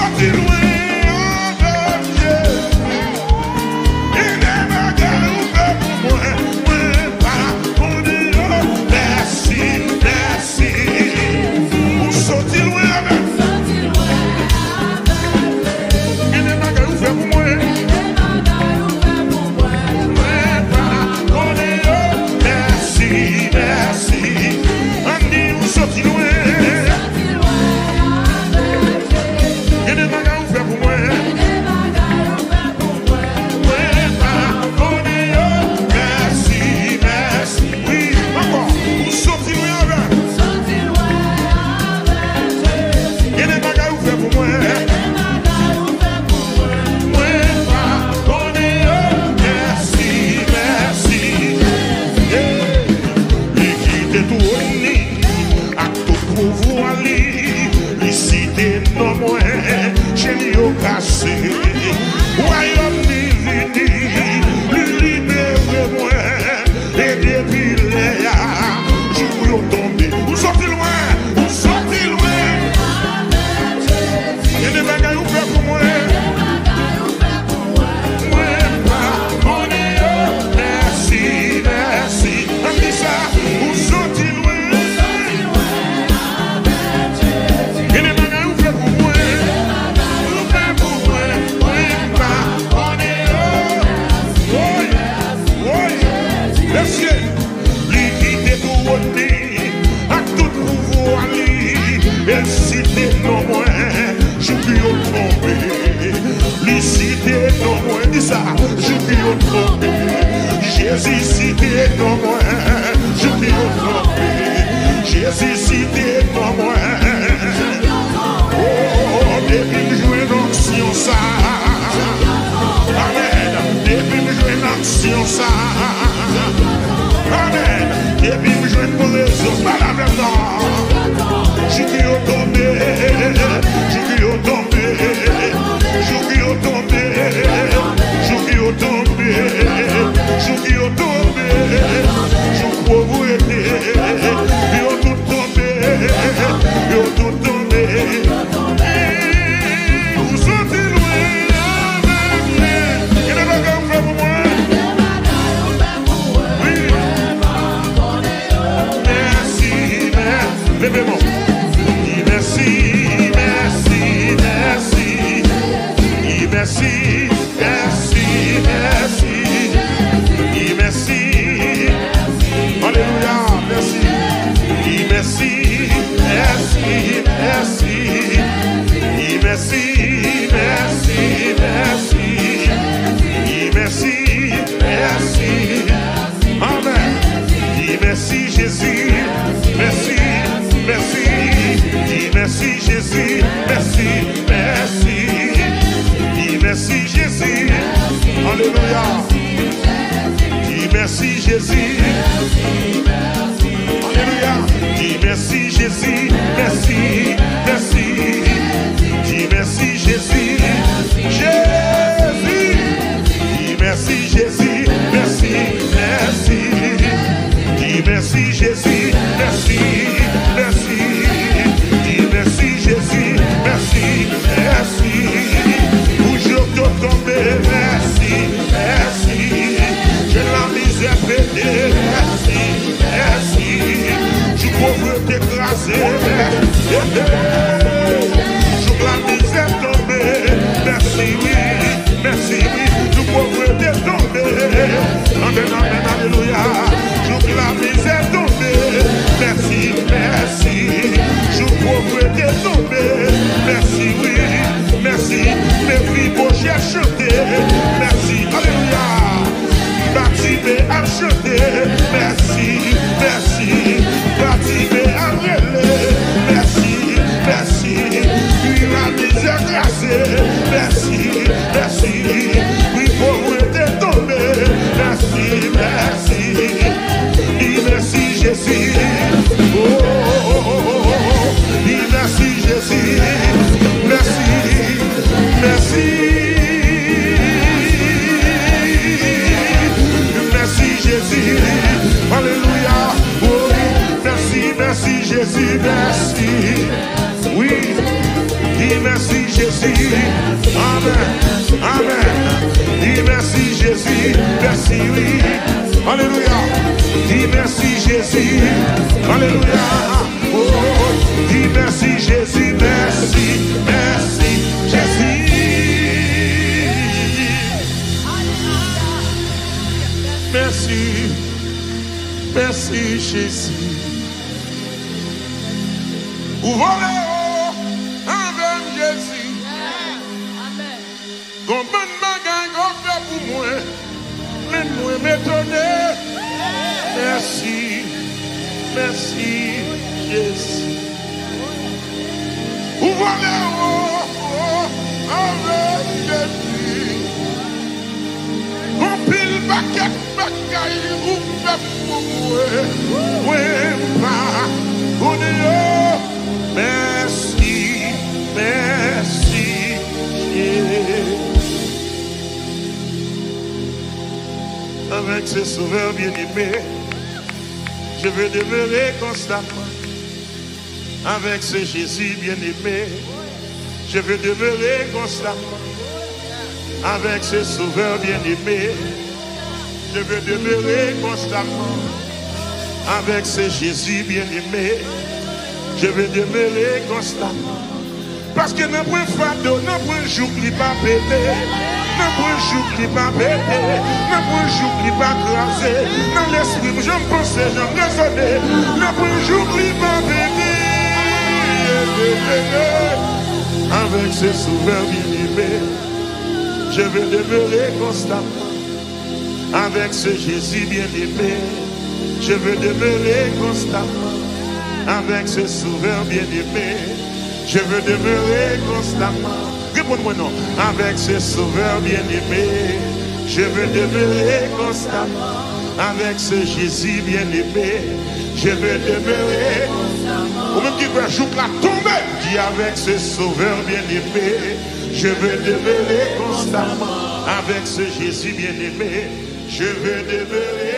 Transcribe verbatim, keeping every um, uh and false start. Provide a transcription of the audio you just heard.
Soti lwen avèk Jezi. Gen de bagay ou fè pou mwen, mwen pa konnen yo. Mèsi, mèsi. Ou soti lwen avèk. Gen de bagay ou fè pou mwen. Mwen pa konnen yo. Mèsi, mèsi. Ann di ou soti lwen. Gen de bagay ou fè pou mwen. Mwen pa konnen yo. Mèsi, mèsi. Wi, ankò. Ou soti lwen avèk. Gen de bagay ou fè pou mwen. Mwen pa konnen yo. Mèsi, mèsi. Yeah. Li kite twòn li ak tout pouvwa li. Li site non mwen, chèn yo kase. Wayòm li vini, li libere mwen. E depi lè a, jou yo tonbe. Ou soti lwen, ou soti lwen. Gen de bagay ou fè pou mwen. Mwen pa konnen yo. Mèsi, mèsi. Ann di sa, ou soti lwen. Gen de bagay ou fè pou mwen. Ou fè pou mwen. Mwen pa konnen yo. Woy, woy. Mesye, li kite twòn li ak tout pouvwa li. E l site non mwen, jou yo tonbe. Li site non mwen, di sa, jou yo tonbe. Jezi site non mwen, jou yo tonbe. Jezi site non mwen. Oh, depi m jwenn onksyon sa. Amèn. Depi m jwenn onksyon sa. Amèn. Depi m jwenn prezans, pale avè m non. Jou yo tonbe, jou yo tonbe, jou yo tonbe, jou yo tonbe, jou yo tonbe, jou povrete, yo tout tonbe, yo tout tonbe. Ou soti lwen avèk mwen. Gen de bagay ou fè pou mwen. Wi. Mèsi, mèsi. Leve men w. Di mèsi, mèsi, mèsi. Di mèsi, mèsi, mèsi. Di mèsi. Alelouya, mèsi. Di mèsi, mèsi, mèsi. Di mèsi, mèsi, mèsi. Di mèsi, mèsi. Amèn. Di mèsi, Jezi. Mèsi, mèsi. Di mèsi, Jezi. Mèsi, mèsi. Di mèsi, Jezi. Alelouya. Di mèsi, Jezi. Alelouya. Di mèsi, Jezi. Mèsi, mèsi. Di mèsi, Jezi. Jezi. Di mèsi, Jezi. Mèsi, mèsi. Di mèsi, Jezi. Mèsi, mèsi. Di mèsi, Jezi. Mèsi, mèsi. Pou jou yo tonbe. Mèsi, mèsi. Jèn lamizè pete. Mèsi, mèsi. Jou povrete kraze. Mèsi. Jezi. Amèn. Amèn. Di mèsi, Jezi. Mèsi, wi. Alelouya. Di mèsi, Jezi. Alelouya. Oh, di mèsi, Jezi. Mèsi, mèsi, Jezi. Mèsi. Mèsi, Jezi. Ou vole wo avè m, Jezi. Gon bann bagay ke w fè pou mwen, menm mwen m etone. Mèsi, mèsi, Jezi. Ou vole wo avè m, Jezi. Gon pil pakèt bagay ou fè pou mwen, mwen pa konn yo. Mèsi, mèsi, Jezi. Avec ce Sauveur bien-aimé, je veux demeurer constamment. Avec ce Jésus bien-aimé, je veux demeurer constamment. Avec ce Sauveur bien-aimé, je veux demeurer constamment. Avec ce Jésus bien-aimé, je veux demeurer constamment. Paske nanpwen fado, nanpwen jouk li pa pete. Nanpwen jouk li pa pete. Nanpwen jouk li pa kraze. Nan lespri m, jan m panse, jan m rezone. Nanpwen jouk li pa pete. Avec ce Sauveur bien-aimé, je veux demeurer constamment. Avec ce Jésus bien-aimé, je veux demeurer constamment. Avec ce Sauveur bien-aimé, je veux demeurer constamment. Réponds-moi non. Avec ce Sauveur bien-aimé, je veux demeurer constamment. Avec ce Jésus bien-aimé, je veux demeurer. Ou menm ki kwè jouk la tonbe, di avec ce Sauveur bien-aimé, je veux demeurer constamment. Avec ce Jésus bien-aimé, je veux demeurer